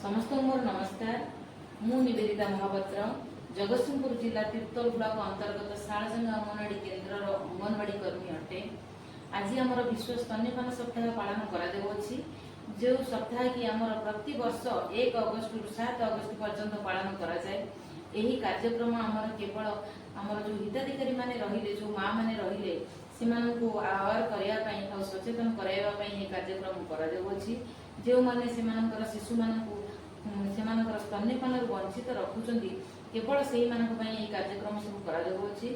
ସମସ୍ତଙ୍କୁ ମୋର ନମସ୍କାର। ମୁଁ ନିବେଦିତା ମହାପାତ୍ର, ଜଗତସିଂହପୁର ଜିଲ୍ଲା ତିର୍ତ୍ତୋଲ ବ୍ଲକ ଅନ୍ତର୍ଗତ ଶାଳଜଙ୍ଗା ଅଙ୍ଗନବାଡି କେନ୍ଦ୍ରର ଅଙ୍ଗନବାଡି କର୍ମୀ ଅଟେ। ଆଜି ଆମର ବିଶ୍ୱ ସ୍ତନ୍ୟପାନ ସପ୍ତାହ ପାଳନ କରାଯାଉଅଛି, ଯେଉଁ ସପ୍ତାହ କି ଆମର ପ୍ରତିବର୍ଷ 1 ଅଗଷ୍ଟରୁ 7 ଅଗଷ୍ଟ ପର୍ଯ୍ୟନ୍ତ ପାଳନ କରାଯାଏ। ଏହି କାର୍ଯ୍ୟକ୍ରମ ଆମର କେବଳ ଆମର ଯେଉଁ ହିତାଧିକାରୀ ମାନେ ରହିଲେ, ଯେଉଁ ମା ମାନେ ରହିଲେ, ସେମାନଙ୍କୁ ଆୱାର କରିବା ପାଇଁ ଆଉ ସଚେତନ କରାଇବା ପାଇଁ ଏହି କାର୍ଯ୍ୟକ୍ରମ କରାଯାଉଅଛି। ଯେଉଁମାନେ ସେମାନଙ୍କର ଶିଶୁମାନଙ୍କୁ ସେମାନଙ୍କର ସ୍ତନ୍ୟପାନରୁ ବଞ୍ଚିତ ରଖୁଛନ୍ତି, କେବଳ ସେଇମାନଙ୍କ ପାଇଁ ଏହି କାର୍ଯ୍ୟକ୍ରମ ସବୁ କରାଯାଉଅଛି।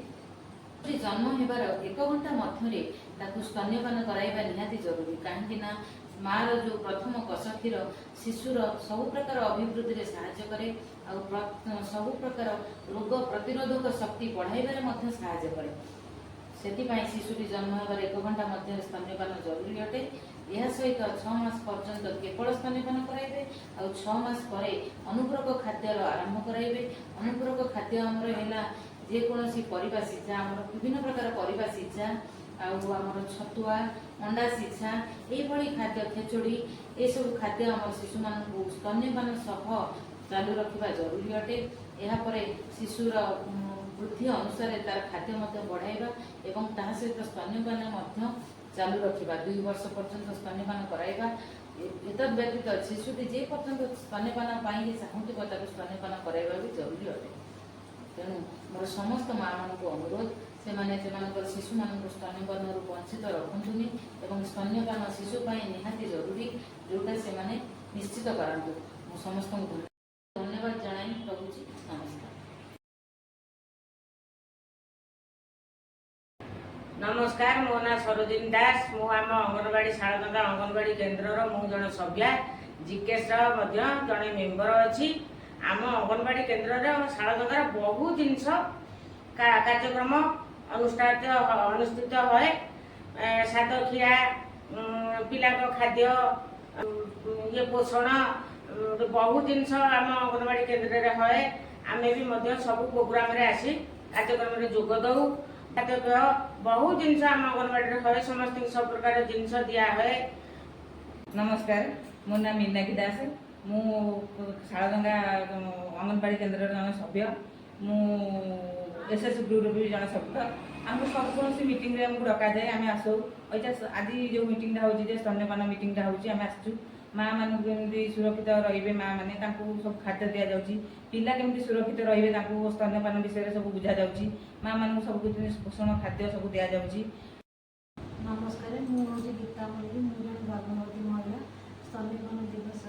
ଜନ୍ମ ହେବାର ଏକ ଘଣ୍ଟା ମଧ୍ୟରେ ତାକୁ ସ୍ତନ୍ୟପାନ କରାଇବା ନିହାତି ଜରୁରୀ, କାହିଁକି ନା ମାର ଯୋଉ ପ୍ରଥମ କଷ କ୍ଷୀର ଶିଶୁର ସବୁ ପ୍ରକାର ଅଭିବୃଦ୍ଧିରେ ସାହାଯ୍ୟ କରେ ଆଉ ସବୁ ପ୍ରକାର ରୋଗ ପ୍ରତିରୋଧକ ଶକ୍ତି ବଢ଼ାଇବାରେ ମଧ୍ୟ ସାହାଯ୍ୟ କରେ। ସେଥିପାଇଁ ଶିଶୁଟି ଜନ୍ମ ହେବାର ଏକ ଘଣ୍ଟା ମଧ୍ୟରେ ସ୍ତନ୍ୟପାନ ଜରୁରୀ ଅଟେ। ଏହା ସହିତ 6 ମାସ ପର୍ଯ୍ୟନ୍ତ କେବଳ ସ୍ତନ୍ୟପାନ କରାଇବେ ଆଉ 6 ମାସ ପରେ ଅନୁପୂରକ ଖାଦ୍ୟର ଆରମ୍ଭ କରାଇବେ। ଅନୁପୂରକ ଖାଦ୍ୟ ଆମର ହେଲା ଯେକୌଣସି ପରିବା ସିଝା, ଆମର ବିଭିନ୍ନ ପ୍ରକାର ପରିବା ସିଝା ଆଉ ଆମର ଛତୁଆ, ଅଣ୍ଡା ସିଝା, ଏଇଭଳି ଖାଦ୍ୟ, ଖେଚୁଡ଼ି, ଏସବୁ ଖାଦ୍ୟ ଆମର ଶିଶୁମାନଙ୍କୁ ସ୍ତନ୍ୟପାନ ସହ ଚାଲୁ ରଖିବା ଜରୁରୀ ଅଟେ। ଏହାପରେ ଶିଶୁର ବୃଦ୍ଧି ଅନୁସାରେ ତାର ଖାଦ୍ୟ ମଧ୍ୟ ବଢ଼ାଇବା ଏବଂ ତାହା ସହିତ ସ୍ତନ୍ୟପାନ ମଧ୍ୟ ଚାଲୁ ରଖିବା। 2 ବର୍ଷ ପର୍ଯ୍ୟନ୍ତ ସ୍ତନ୍ୟପାନ କରାଇବା। ଏତଦ୍ ବ୍ୟତୀତ ଶିଶୁଟି ଯେ ପର୍ଯ୍ୟନ୍ତ ସ୍ତନ୍ୟପାନ ପାଇଁ ଚାହୁଁଥିବ, ତାକୁ ସ୍ତନ୍ୟପାନ କରାଇବା ବି ଜରୁରୀ ଅଟେ। ତେଣୁ ମୋର ସମସ୍ତ ମା ମାନଙ୍କୁ ଅନୁରୋଧ, ସେମାନେ ସେମାନଙ୍କର ଶିଶୁମାନଙ୍କୁ ସ୍ତନ୍ୟପାନରୁ ବଞ୍ଚିତ ରଖନ୍ତୁନି ଏବଂ ସ୍ତନ୍ୟପାନ ଶିଶୁ ପାଇଁ ନିହାତି ଜରୁରୀ, ଯୋଉଟା ସେମାନେ ନିଶ୍ଚିତ କରାନ୍ତୁ। ମୁଁ ସମସ୍ତଙ୍କୁ ଧନ୍ୟବାଦ ଜଣାଇ ରହୁଛି। ନମସ୍କାର। ନମସ୍କାର, ମୋ ନାଁ ସରୋଜିନୀ ଦାସ। ମୁଁ ଆମ ଅଙ୍ଗନବାଡି, ଶାଳଦଙ୍ଗା ଅଙ୍ଗନବାଡି କେନ୍ଦ୍ରର ମୁଁ ଜଣେ ସଭ୍ୟା, ଜିକେଏସ୍ର ମଧ୍ୟ ଜଣେ ମେମ୍ବର ଅଛି। ଆମ ଅଙ୍ଗନବାଡି କେନ୍ଦ୍ରରେ ଶାଳଦଙ୍ଗାର ବହୁ ଜିନିଷ କାର୍ଯ୍ୟକ୍ରମ ଅନୁଷ୍ଠିତ ହୁଏ। ସାତଖିଆ, ପିଲାଙ୍କ ଖାଦ୍ୟ, ଇଏ ପୋଷଣ, ବହୁ ଜିନିଷ ଆମ ଅଙ୍ଗନବାଡି କେନ୍ଦ୍ରରେ ହୁଏ। ଆମେ ବି ମଧ୍ୟ ସବୁ ପ୍ରୋଗ୍ରାମରେ ଆସି କାର୍ଯ୍ୟକ୍ରମରେ ଯୋଗ ଦଉ। ଖାଦ୍ୟପେୟ ବହୁ ଜିନିଷ ଆମ ଅଙ୍ଗନବାଡିରେ ହୁଏ। ସମସ୍ତଙ୍କୁ ସବୁ ପ୍ରକାର ଜିନିଷ ଦିଆ ହୁଏ। ନମସ୍କାର, ମୋ ନାଁ ମୀନାକ୍ଷୀ ଦାସ। ମୁଁ ଶାଳଦଙ୍ଗା ଅଙ୍ଗନବାଡ଼ି କେନ୍ଦ୍ରର ଜଣେ ସଭ୍ୟ। ମୁଁ ଏସ୍ ଏସ୍ ଗ୍ରୁପ୍ର ବି ଜଣେ ସଭ୍ୟ। ଆମକୁ ସବୁ କୌଣସି ମିଟିଂରେ ଆମକୁ ଡକାଯାଏ, ଆମେ ଆସୁ। ଏଇଟା ଆଜି ଯେଉଁ ମିଟିଂଟା ହେଉଛି ଯେ ସ୍ତନ୍ୟପାନ ମିଟିଂଟା ହେଉଛି, ଆମେ ଆସିଛୁ। ମା ମାନଙ୍କୁ କେମିତି ସୁରକ୍ଷିତ ରହିବେ ମା ମାନେ, ତାଙ୍କୁ ସବୁ ଖାଦ୍ୟ ଦିଆଯାଉଛି। ପିଲା କେମିତି ସୁରକ୍ଷିତ ରହିବେ, ତାଙ୍କୁ ସ୍ତନ୍ୟପାନ ବିଷୟରେ ସବୁ ବୁଝାଯାଉଛି। ମା ମାନଙ୍କୁ ସବୁ କିଛି ପୋଷଣ ଖାଦ୍ୟ ସବୁ ଦିଆଯାଉଛି। ନମସ୍କାର, ମୁଁ ହେଉଛି ଗୀତା ମଲ୍ଲିକ। ମୁଁ ଜଣେ ଗର୍ଭବତୀ ମହିଳା। ସ୍ତନ୍ୟପାନ ଦିବସ